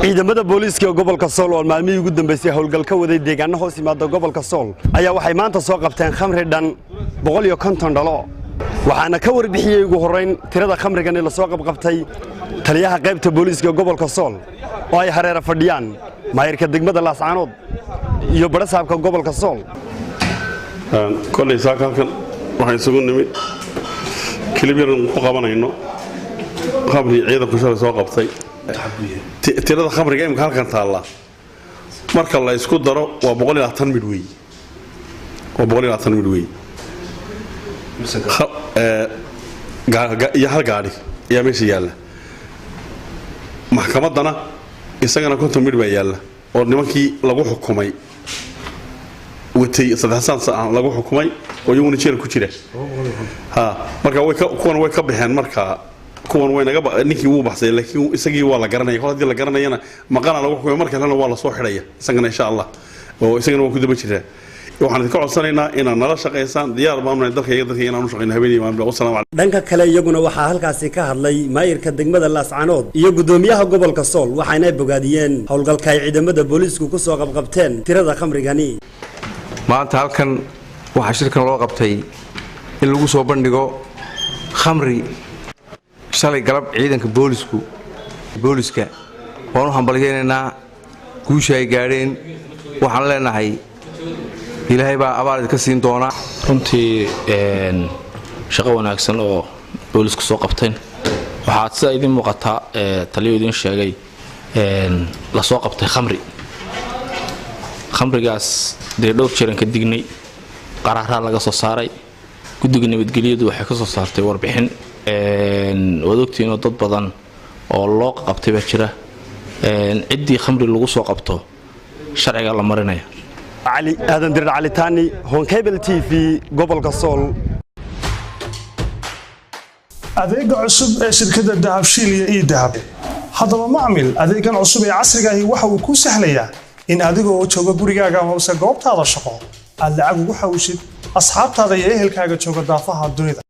Ciidamada booliiska ee gobolka Sool oo maalmihii ugu dambeysay howlgal ka waday deegaano hoos yimaada gobolka Sool ayaa waxay maanta soo qabteen khamri dhan 150 dhalo. Waxaana ka warbixiyey ugu horrayn tirada khamrigan ee lasoo qabqabtay taliyaha qaybta booliiska gobolka Sool, oo ay hareera fadhiyaan maayirka degmada Laascaanood iyo barasaabka gobolka Sool. Kolay saaka halkan waxaan isugu nimid kilib yaran ku qabanayno khamri ciidanku shalay soo qabtay. Tirada khamriga imika halkan taalla marka la isku daro waa 120 midh weey, waa 120 midh weey iyo hal gaadhi ayaa meesha yaalla. Maxkamaddana isagana 50 midh baa yaalla oo nimankii lagu xukumay watay 3 saan lagu xukumay oo iyaguna jeel ku jira. Ha, marka way ka kuwan way ka baxeen. Marka kuwan way naga, ninkii wuu baxsay, laakiin isagii waa la garanaya. Kol haddii la garanayana maqana lagu xukumay, marka kalena waa la soo xidhaya isagana, insha Allah, oo isagana waa ku daba jiraa. Waxaan idinka codsanaynaa inaad nala shaqaysaan. Diyaar baanu nahay dalka iyo dadka inaan u shaqayno habeenii maalin. Wassalaamu calaykum. Dhanka kale, iyaguna waxaa halkaasi ka hadlay maayirka degmada Laascaanood iyo guddoomiyaha gobolka Sool, waxaana bogaadiyeen howlgalka ay ciidamada booliisku ku soo qabqabteen tirada khamrigani. Maanta halkan waxaa shirkan loo qabtay in lagu soo bandhigo khamri shalay galab ciidanka boolisku. Booliska waan u hambalyaynaynaa guusha ay gaadheen. Waxaan leenahay Ilaahay baa abaal idinka siin doonaa. Runtii shaqo wanaagsan oo boolisku soo qabteen. Waxaad sidaa idiin muuqataa, taliyo idiin sheegay, la soo qabtay khamri. Khamrigaas dee dhowr jeeran ka dignay, qaraaraa laga soo saaray, guddiga nabadgelyadu waxay ka soo saartay warbixin. Waad ogtihiinoo dad badan oo loo qabtay baa jira. Ciddii khamri lagu soo qabto sharciga la marinaya. Cali Aadan Dirir, Calitaani, Horn Cable TV, gobolka Sool. Adeega cusub ee shirkadda Dahabshiil iyo eDahab. Haddaba macmil, adeegan cusub ee casriga ahi waxa uu kuu sahlayaa in adigoo jooga gurigaaga amase goobtaada shaqo aad lacag ugu xawishid asxaabtaada iyo ehelkaaga jooga daafaha dunida.